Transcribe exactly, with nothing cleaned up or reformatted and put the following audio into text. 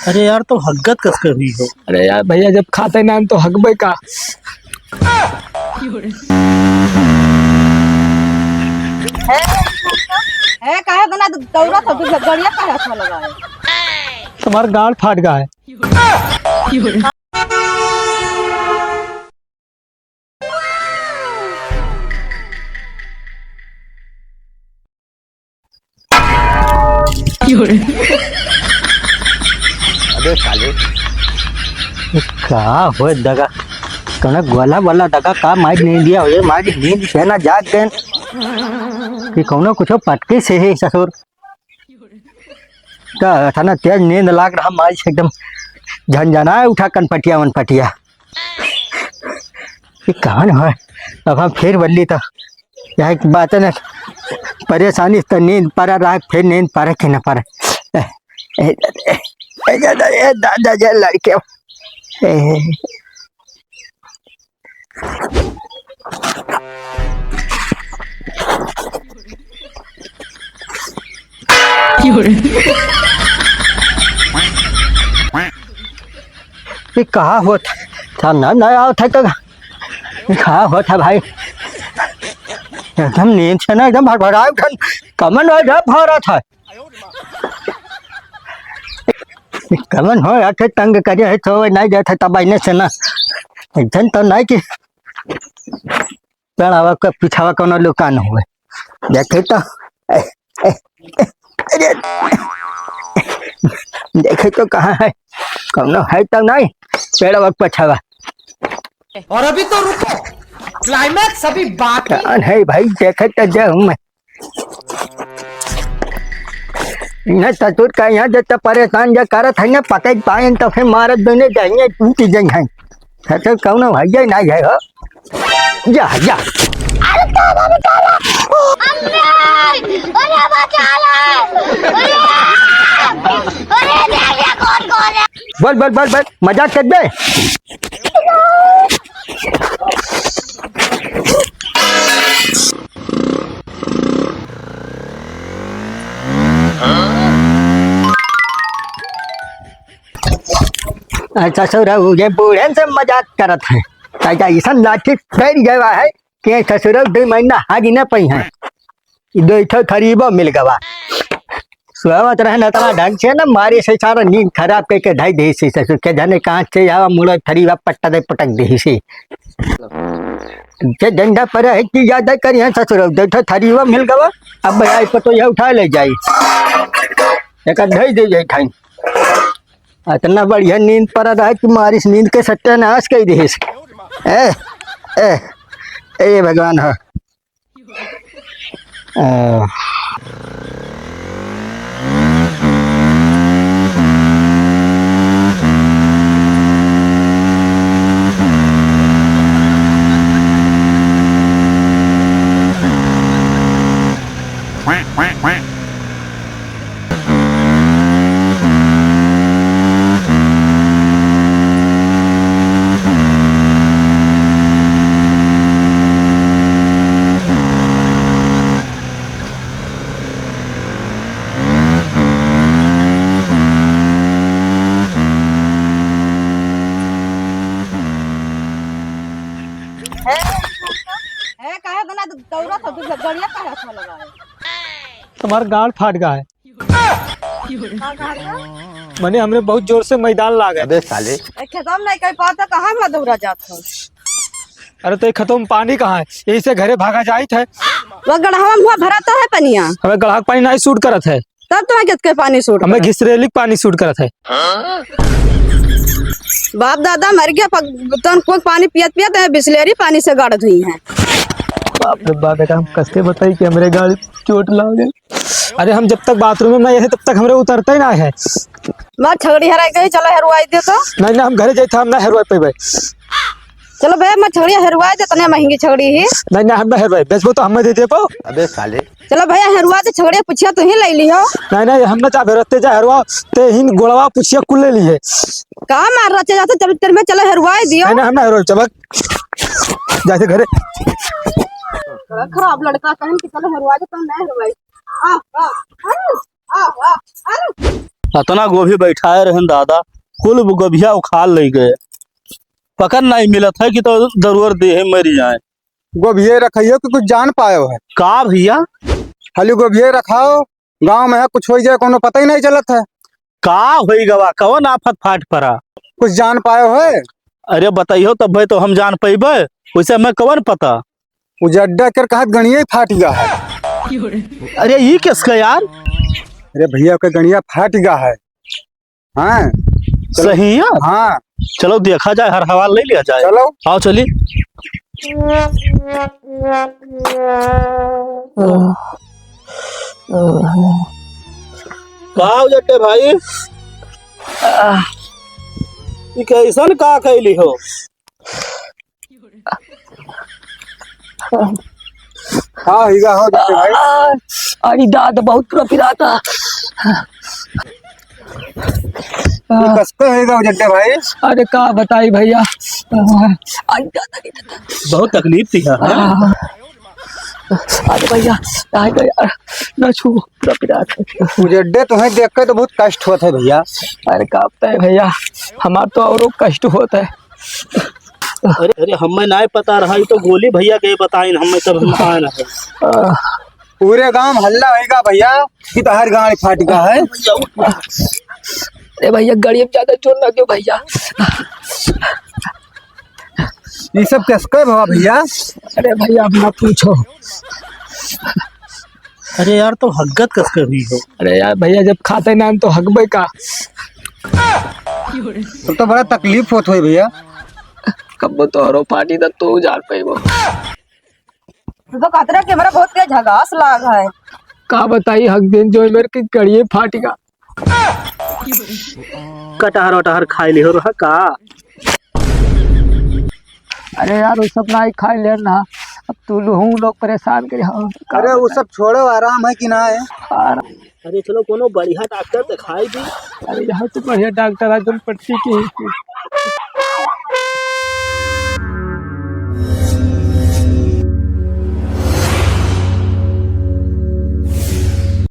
अरे यार, तो हग्गत कस के हुई हो? अरे यार भैया, जब खाते ना तो हगबे का। है, काहे इतना दौड़त हो तू? गड़िया काहे हाथ में लगा है? तुम्हारा गाल फाट गया है। अबे साले। का होए दगा? कौनो गोला वाला दगा का मार नहीं दिया हो? ये मार नींद से ना जाग गए कि कौनो कुछो पटके से है ससुर। का था ना, तेज नींद लाग रहा, माई से एकदम झनझनाए उठा कनपटिया वनपटिया। ये कौन है? अब हम फिर बल्ली तो यह एक बात है ना, परेशानी तो नींद पड़ा रहा, फिर नींद पड़ा कि ना पड़ा। ए, ए, ए, ए, दादा, ए, दादा, ये लड़के। ए, ये कहा होत था ना, ना आवत है तो कहा होत है भाई? एकदम नींद से ना एकदम भड़भड़ाए उठन, कमन हो जा भरत है। कमन हो आके तंग करे है तो नहीं जाता तब आईने से ना। एकदम तो नहीं कि पेड़ावा के पिछावा कोनो लुका न हुए। देखे तो, ए, ए, ए, अरे, देखे तो कहाँ है? कोनो है तो नहीं पेड़ावा के पिछावा। और अभी तो रुको, climax अभी बाकी। कौन है भाई? देखे तो जाऊँ मैं। न ससुर का यहाँ जे तो परेशान जे करत है न पकड़ पाएन तो फिर मारत दोनों जाइए टूट जाइए। ससुर कौनो भैया नहीं है हो। जा, जा। अरे का बाबू का रे? अरे! अरे बचा ले! अरे! अरे देख ले कौन कौन है। बोल, बोल, बोल, बोल। मजाक कर दे। अच्छा, ससुर, ये बूढ़न से मजाक करत है। अच्छा, ऐसा लाठी फेर गवा है कि ससुर दो महीना हाथ न पई है। ई दो ठो थरीबा मिल गवा। सोवत रहन इतना ढंग से ना, मारे से सारा नींद खराब करके ढाई दे से ससुर के जाने कहाँ से आवा मुड़ा थरीबा पट्टा दे पटक दे से। जे डंडा पर है कि ज्यादा करी है ससुर, दो ठो थरीबा मिल गवा। अब भाई पर तो यह उठा ले जाई, एक ढाई दे जाई ठाई। इतना बढ़िया नींद पर रहा कि मारिस नींद के सत्यानाश कर दे से। ए, ए, ए भगवान हो। अ, है, काहे इतना दौड़त हो? तू गड़िया काहे हाथ में लगा है? तुम्हारा गाल फाट गया है। का कहा था? मने हमरे बहुत जोर से मैदान लागे। अबे साले। ए, खेतवा में नहीं कहीं पाता, कहाँ में दौड़ा जात हो? अरे तो ये खेतवा में पानी कहाँ है? यही से घरे भागा जाइत है। वो गड़हवा में हुआ भरा तो है पनिया। हमें गड़हा के पानी नहीं सूट करत है। तब तुम्हें कित के पानी सूट हमें करत? घिसरेली के पानी सूट करत है। बाप दादा मर गया, पग-, तन को पानी पियत पियत है, बिसलेरी पानी से गाड़ धुई है। बाप रे बाप, बेटा, हम कैसे बताई कि हमरे गाल चोट लागे। अरे, हम जब तक बाथरूम में नहीं है, तब तक हमरे उतरते ही ना है। मार छगड़ी हराई गई, चलो हेरवाई दे तो। नहीं, नहीं, हम घरे जाए थे, हम ना हेरवाई पेबे। चलो भैया, मैं छगड़ी हेरवाई दे, तने महंगी छगड़ी ही। नहीं, नहीं, हम ना हेरवाई, बेचबो तो हमें दे देबो। अबे साले। चलो भैया, हेरवा दे, छगड़ी पुछिया तू ही ले लियो। नहीं, नहीं, हम ना चाहे हेरवा, ते जा हेरवा, ते हिन गोड़वा पुछिया कुल ले लिए। का मार रहा, चल जाते, चलो, तेरे में चलो हेरवाई दियो। नहीं, नहीं, हम ना हेरवाई, चबक। जाते घरे। बड़ा खराब लड़का, कहन कि चलो हेरवा दे, तुम नहीं हेरवाई। आ, आ, अरे, आ, आ, अरे। अतना गोभी बैठाए रहन दादा, कुल गोभिया उखाड़ लइ गए। पकड़ नाहीं मिलत है कि तो जरूर देहे मरि जाए। गोभिये रखइयो कि कुछ जान पायो है? का भइया? खाली गोभिये रखाओ, गाँव में है कुछ होइ जाए, कउनो पता ही नाहीं चलत है। का होइ गवा, कवन आफत फाट परा? कुछ जान पायो है? अरे बतइहो तब भाई तो हम जान पइबे, वइसे हमें कवन पता? उ जड्डा के कहत गणिया ही फाट गा है। अरे ई किसका यार? अरे भइया के गणिया फाट गा है। हाँ। चलो। सही है? हाँ। चलो देखा जाए, हर हवाल लइ लिया जाए। चलो। आओ चली। का हो जट्टे भाई? ई कइसन का कइली हो? का होइगा हो जट्टे भाई? आ, अरे दादा, बहुत पूरा पिराता। ई कसके होइगा हो जट्टे भाई? अरे का बताई भइया। अरे दादा, बहुत तकलीफ थी, हाँ? अरे भइया, अरे भइया, न छू, पूरा पिरात है। उ जड्डे तुहें देख के तो बहुत कष्ट होत है भइया। अरे का बताई भइया, हमार तो औरो कष्ट होत है। अरे, अरे, हमें नाहीं पता रहा, ई तो गोली भइया के बताइन, हमें तब हम आए ना। पूरे गाँव में हल्ला होइगा भइया कि तोहार गाड़ी फाट गा है। अरे भइया, गाड़ी में ज्यादा जोर ना दियो भइया। ई सब कसके भवा भइया? अरे भइया, अब ना पूछो। अरे यार, तो हगत कसके हुई हो? अरे यार भइया, जब खाते ना तो हगबे का। तब तो बड़ा तकलीफ होत होई भइया। कब तोहरो फाटी त तू जान पइबो। तू तो कहत रहा कि हमरा बहुत तेज हगास लाग है। का बताई, हक दिन जो मेरे की गड़िए फाटी गा। कटहर वटहर खाइ लिहो रहा का? अरे यार, उ सब नाहीं खाइ लेन ना। अब तू लोग, लोग परेशान करे हो। अरे, उ सब छोड़ो, आराम है कि नाहीं? अरे चलो, कोनो बढ़िया डॉक्टर देखाइ दी। अरे, यहाँ तो बढ़िया डॉक्टर है, तुम पट्टी की।